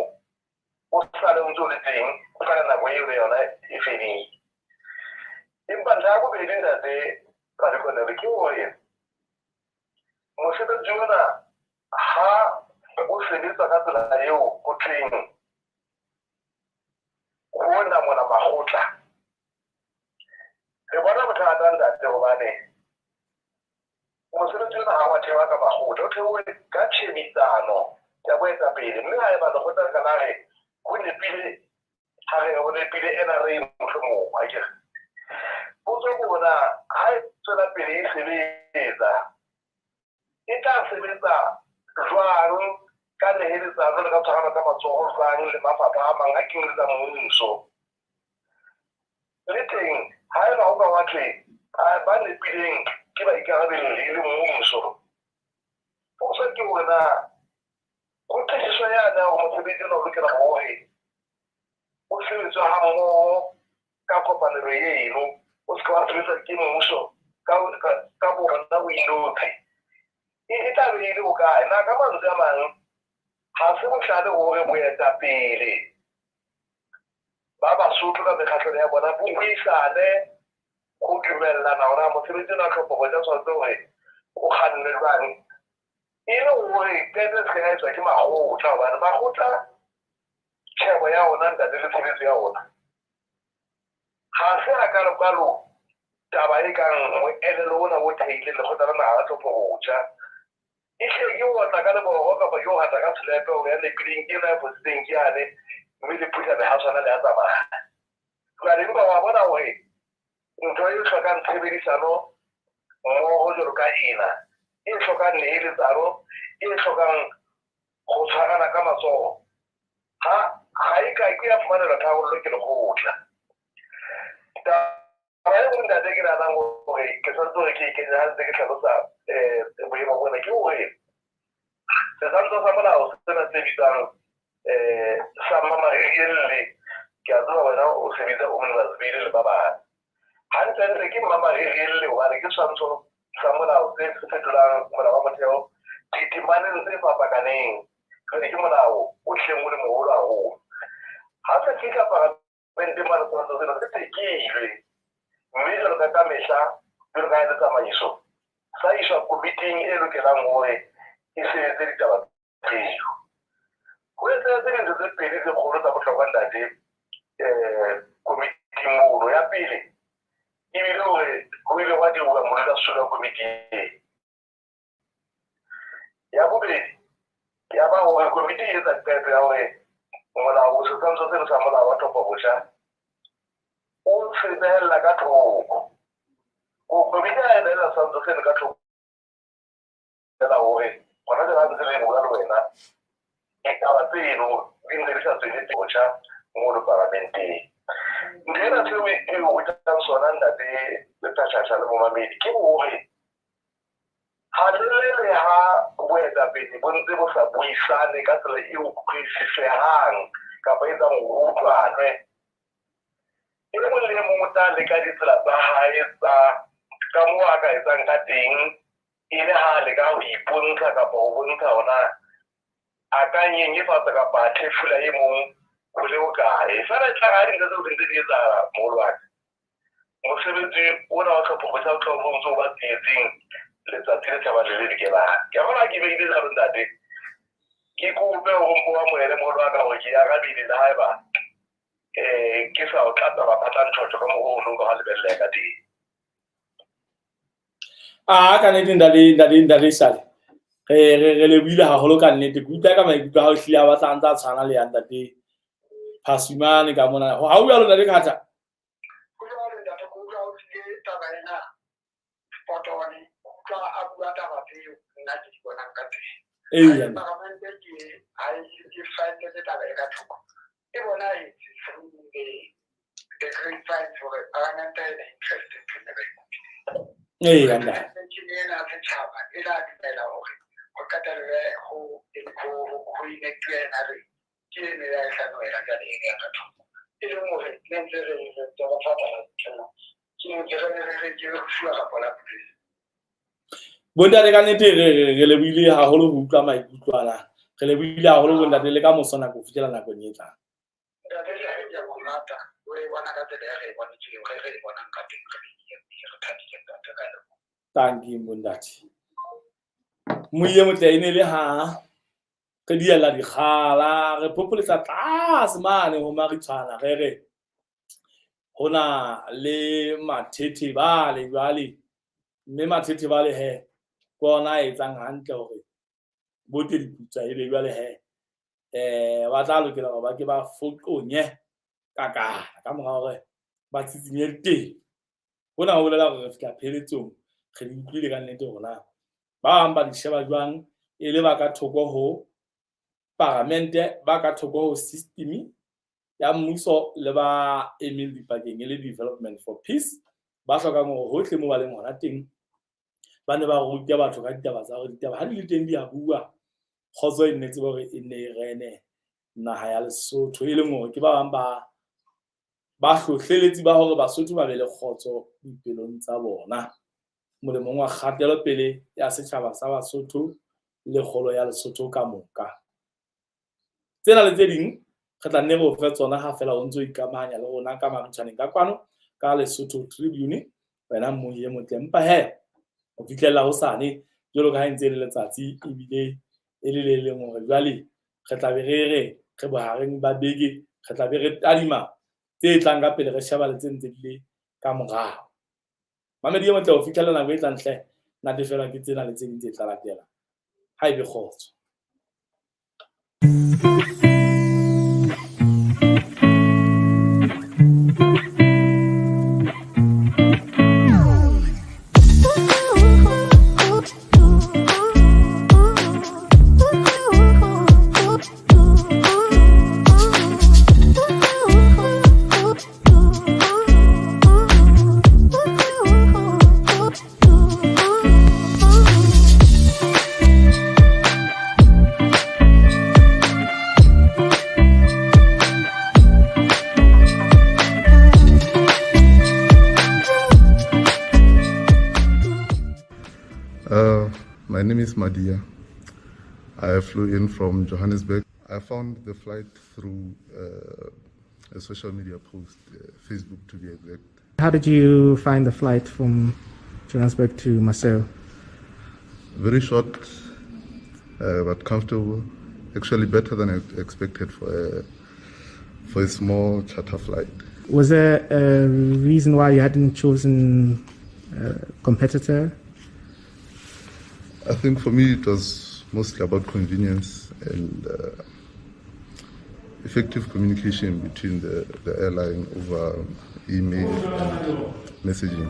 Speaker 2: o sale o ntse o le teng fela nako eo le yona e fedile. Empa ntlha ya bobedi ntate Radikonelo ke hore mosebetsi ona ha o sebetsa ka tsela eo ho thweng ho namola makgotla, re bona bothata ntate hobane mosebetsi ona ha wa thewa ka makgotla, o thewe ka tjhebisano ya boetapele. Mme haeba lekgotla le ka la re ho nepile, ha re ho nepile NRA mohlomong, akere potso ke hore na ha e tswela pele e sebetsa, e tla sebetsa jwang ka neheletsano le ka tshwarana ka matsoho jwang le mafapha a mang a kenyeletsang mmuso. Le teng haeba ho ka wa thwe ba nepileng ke baikarabelli le mmuso, potso ke hore na kutlwisiso yane ya hore mosebetsi ona o lokela hore o sebetswe hammoho ka kopanelo eno, o se ke wa sebetsa ke mmuso ka bona o inotshi, e tla be e le bokae? Na ka mantswe a mang ha se bohlale hore boetapele ba Basotho ka mekgahlelo ya bona bo buisane ho dumellana hore mosebetsi ona tlhopho botjha tshwanetse hore o kgannwe jwang, e le hore qeto e se ka etswa ke makgotla, hobane makgotla tjhebo ya ona ntate le tshebetso ya ona ha se hakalo-kalo taba e kang moelelo ona o theileng lekgotla la naha la tlhopho botjha. E hle ke o otla ka leboho kapa ke o hata ka selepe hore ya nepileng ke ena ya fositseng ke yane, mme le phutha ha tshwana le ya tsamaya. Jwale empa wa bona hore ntho e hlokang tshebedisano mmoho jwalo ka ena, e hlokang neheletsano, e hlokang ho tshwarana ka matsoho, ha e ka ke ya fumanelwa tharollo ke lekgotla. Taba e nngwe ntate ke nahanang hore ke tshwanetse hore ke e kenye ha ntse ke hlalosa boemo bona ke hore setshwantsho sa molao sena se bitswang sa Mmamaririelle, ke a tseba wena o se bitsa Omnibus Bill le ba bang. Hantlentle ke Mmamaririelle hobane ke setshwantsho sa molao se fetolang molao wa motheo ditemaneng tse fapakaneng, jwale ke molao o hleng o le moholo haholo. Ha se fihla paramenteng mane setshwantsho sena se tekilwe, mme jwalo ka mehla jwalo ka ha e le tsamaiso, sa iswa komiting e lokelang hore e sebetse ditaba tseo. Ho etsahetse dintho tse pedi tse kgolo tsa bohlokwa ntate komiting mono. Ya pele ebile hore ho ile hwa deuwa modulasetulo wa komiti e. Ya bobedi ya ba hore komiti e etsa qeto ya hore molao setshwantsho seno sa molao wa tlhopho botjha o se behella ka thoko. Komiti ha e behella setshwantsho seno ka thoko fela hore hona jwale ha ntse re bua le wena, ditaba tseno di ntse di sa tswele pele botjha mono paramenteng. Ntho ena seo e o rutang sona ntate Phatjhatjha le momamedi ke hore ha le ha boetapele bo ntse bo sa buisane ka tsela e utlwisisehang kapa e etsang hore ho utlwanwe, e mong le e mong o tla leka ditsela tsa hae tsa ka moo a ka etsang ka teng, e le ha a leka ho ipontsha kapa ho bontsha hore a ka nyenyefatsa kapa a thefula e mong ho le hokae. Feela e tla ha dintho tseo di ntse di etsahala moholo wa ka, mosebetsi ona wa tlhopho botjha o tla bo ntse o ba tsietsing letsatsi le tjhabang le le dikelang. Ke a bona ke behile jwalo ntate, ke kope hore mpo wa amohele moholo wa ka hore ke arabile le haeba ke sa o tlatsa maphatla-ntjhotjho ka mokgwa o nong ka lebelleha ka teng.
Speaker 1: A ka nnete ntate Shale, re lebohile haholo ka nnete. Ke utlwa ka maikutlo a hao ehlile a batla a ntse a tshwana le ya ntate Phasumane ka mona. Ha o jwalo ntate Carter?
Speaker 2: Ho jwalo ntate, ke utlwa o tlile taba ena spot on, ke utlwa a bua taba tseo nna ke di bonang ka teng.
Speaker 1: Eya.
Speaker 2: Paramente ke ha e falletse taba e ka thoko. E bona e through the great signs hore paramente e na interest nthong e ba e kopileng.
Speaker 1: Eya ntate.
Speaker 2: Ena setjhaba e la dumela hore ho qetelle ho enactuwe NRA ke eno ya e hlanohela jwale eno ya ka thoko. E leng hore ne ntse re ntse re fapala nthwena, ke ntse re re ke fuwa kapa la boleng.
Speaker 1: Bontate ka nnete re lebohile haholo ho utlwa maikutlo ana. Re lebohile haholo bontate le ka moso nako ho fihlela nakong e tlang.
Speaker 2: Ntate re ke mo rata o e bona ka tsela e re e bonetseng re e bonang ka teng re re thabile ntate ka leboha.
Speaker 1: Thank you bontate. Moiye motle e ne le ha re diella dikgala re phopholetsa tlase mane ho Maritshwana re re ho na le Mathethe bale jwale mme Mathethe bale he ke ona a etsang hantle hore bo te diputswa ebe jwale he ba tla lokela hore ba ke ba foqonye kakana ka mora hore ba tsitsinye diteng. Hona ho bolela hore re fihla pheletsong re di utlwile ka nnete hore na ba bang ba di sheba jwang e le ba ka thoko ho paramente, ba ka thoko ho system ya mmuso le ba emeng dipakeng e le Development for Peace ba hlokang hore hohle moo ba leng hona teng ba ne ba rute batho ka ditaba tsa hore ditaba ha di le teng di a bua. Kgotso e nne tsebe hore e nne e rene naha ya Lesotho e leng hore ke ba bang ba hlohleletsi ba hore Basotho ba be le kgotso dipelong tsa bona molemong wa kgatelopele ya setjhaba sa Basotho le kgolo ya Lesotho ka moka. Tsena le tse ding re tla nne re o fe tsona ha feela o ntso ikamahanya le rona ka Maritshwaneng ka kwano ka Lesotho Tribune wena mmohi e motle. Empa he ho fihlella hosane jwalo ka ha e ntse e le letsatsi ebile e le le leng hore jwale re tla be re re re bohareng ba beke re tla be re tadima tse tlang ka pele re sheba le tse ntse di le ka morao. Mamedi e motle ho fihlella nako e tlang hle natefelwa ke tsena le tse ding tse tla latela. Ha ebe kgotso.
Speaker 3: My name is Madia. I flew in from Johannesburg. I found the flight through a social media post, Facebook to be exact.
Speaker 4: How did you find the flight from Johannesburg to Maseru?
Speaker 3: Very short, but comfortable. Actually better than I expected for a small charter flight.
Speaker 4: Was there a reason why you hadn't chosen a competitor?
Speaker 3: I think for me it was mostly about convenience and effective communication between the airline over email and messaging.